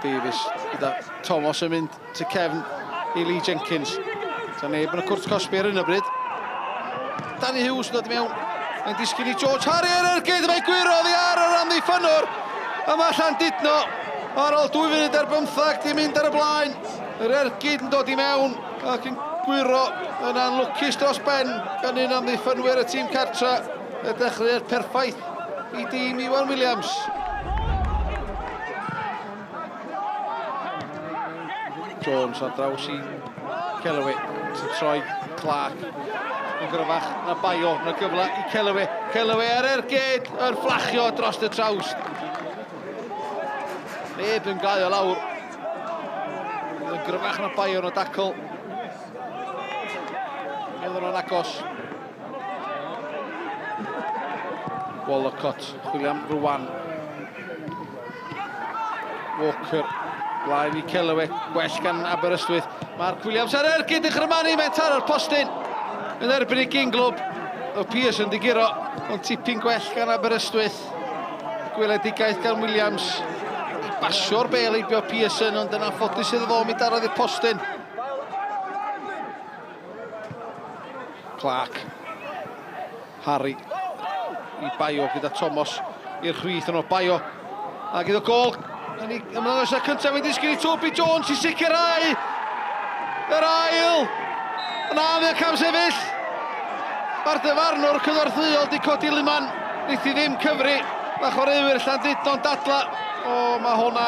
Davies gyda Thomas yn mynd tu cefn i Lee Jenkins. Ta neb yn y cwrt cosbi ar hyn o bryd. Danny Hughes yn dod i mewn. Mae'n disgyn i George Harry ar ergyd. Mae'n gwyro oddi ar yr amddiffynnwr. A mae Llandudno ar ôl 2 funud ar bymthag di mynd ar y blaen. Yr ergyd yn dod i mewn ac yn gwyro yn anlwcus dros ben gan un amddiffynwyr y tîm cartra. Y dechreuad perffaith i dîm Iwan Williams. Jones ar draws i Kellaway, sy'n troi Clark yn gryfach na Bayo, na gyfle i Kellaway. Kellaway ar ergyd, yr fflachio dros y trawst. Neb yn gael o lawr. Yn gryfach na Bayo yn y dacl. Meddwl nhw'n agos. Wollacott, chwilio am Rwan. Walker, blaen i Kellaway, gwell gan Aberystwyth. Mark Williams ar ergyd yn Chrymanu, mae'n taro'r postyn. Yn erbyn ei gyn glwb. O Pearson di guro, ond tipyn gwell gan Aberystwyth. Gweledigaeth gan Williams. I basio'r bel heibio Pearson, ond yn anffodus iddo fo, mi darodd i'r postyn. Clark. Harry i Bayo gyda Thomas i'r chwith yno. Bayo ac iddo gol. Yn ei ymddangosiad cyntaf mae'n disgyn i Toby Jones i sicrhau yr ail. Na, mae o'n cam sefyll. Mae'r dyfarnwr cynorthwyol di codi luman. Wneith hi ddim cyfri. Mae chwaraewyr Llandudno'n dadla. O, mae hwnna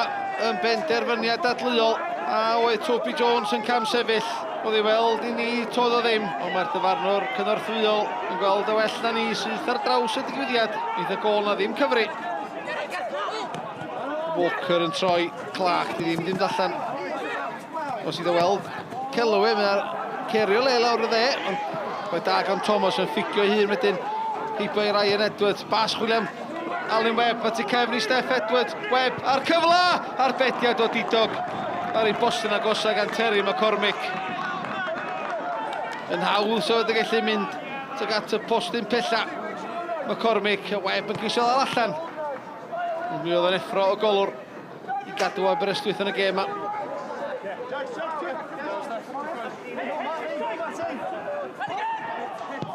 yn benderfyniad dadleuol. A oedd Toby Jones yn cam sefyll. Oedd i weld i ni, toedd o ddim. Ond mae'r dyfarnwr cynorthwyol yn gweld y well na ni syth ar draws y digwyddiad. Neith y gôl na ddim cyfri. Walker yn troi Clark, di ddim ddim allan. Os iddo weld Kellaway, mae'n cerio le lawr y dde, ond mae da gan Thomas yn ffigio ei hun wedyn. Heibio i Ryan Edwards, bas chwilio am Alun Webb at y cefn i Steff Edwards. Webb a'r cyfle! Arbediad o didog ar ei bostyn agosa gan Terry McCormick. Yn hawdd so wedi gallu mynd tuag at y postyn pella. McCormick, Webb yn ceisio ddal allan. Mi oedd yn effro o golwr i gadw Aberystwyth yn y gêm yma.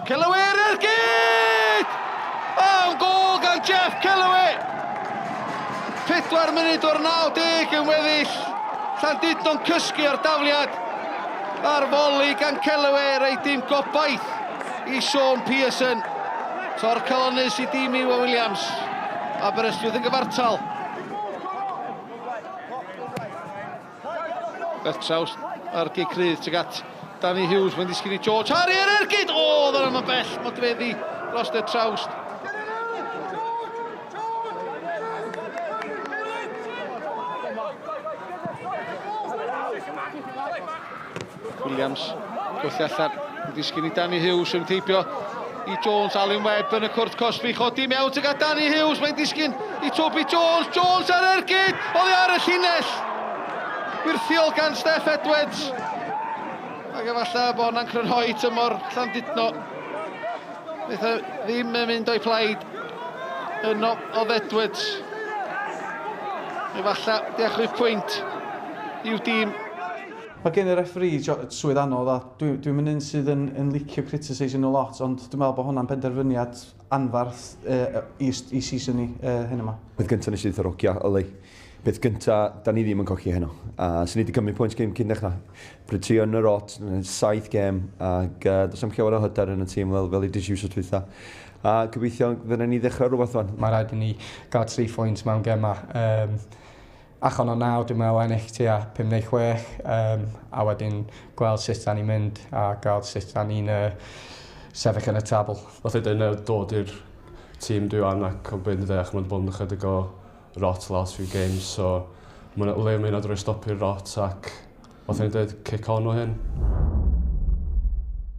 Kellaway ar ergyd! Am gol gan Jeff Kellaway! 4 munud o'r 90 yn weddill. Llandudno'n cysgu ar dafliad a'r foli gan Kellaway rei dim gobaith i Sean Pearson. Tor calonus i dîm Iwan Williams. Aberystwyth yn gyfartal. Beth traws ar gic rydd tuag at Danny Hughes, mae'n disgyn i George Harry ar ergyd! O, oedd yna'n bell, modfeddi dros y trawst. Williams, gwthio allan, yn disgyn i Danny Hughes, yn teipio i Jones, Alun Webb yn y cwrt cosbi, chodi mewn tuag at Danny Hughes, mae'n disgyn i Toby Jones, Jones ar ergyd, oddi ar y llinell! Gwyrthiol gan Steff Edwards. Ac efallai bod hwnna'n crynhoi tymor Llandudno. Wnaeth e ddim yn mynd o'i plaid yno oedd Edwards. Efallai di achub pwynt i'w dîm. Mae gen y referee swydd anodd a dwi, dwi'm yn un sydd yn, yn licio critiseisio nhw lot, ond dwi'n meddwl bod hwnna'n penderfyniad anfarth uh, i, i season ni uh, hyn yma. Peth gyntaf nes i ddeud ogia, yli. Peth gynta, da ni ddim yn colli heno. A sy'n ni wedi cymryd pwynt gêm cyn dechrau. Pryd ti yn y rot, saith gêm, ac uh, does am llawer o hyder yn y tîm fel, fel i dis iws o dwytha. A gobeithio fydden ni ddechrau rhywbeth fan. Mae rhaid i ni gael 3 phwynt mewn gema. Um, allan o naw, dwi'n meddwl ennill tua 5 neu 6, um, a wedyn gweld sut da ni'n mynd a gweld sut da ni'n uh, sefyll yn y tabl. Fath ei dweud, dod i'r tîm dwi wan ac o beth yn ddeall, mae'n bod yn ychydig o rot last few games, so mae'n le mae hynna drwy stopio'r rot ac fath o'n i'n dweud, kick on o hyn.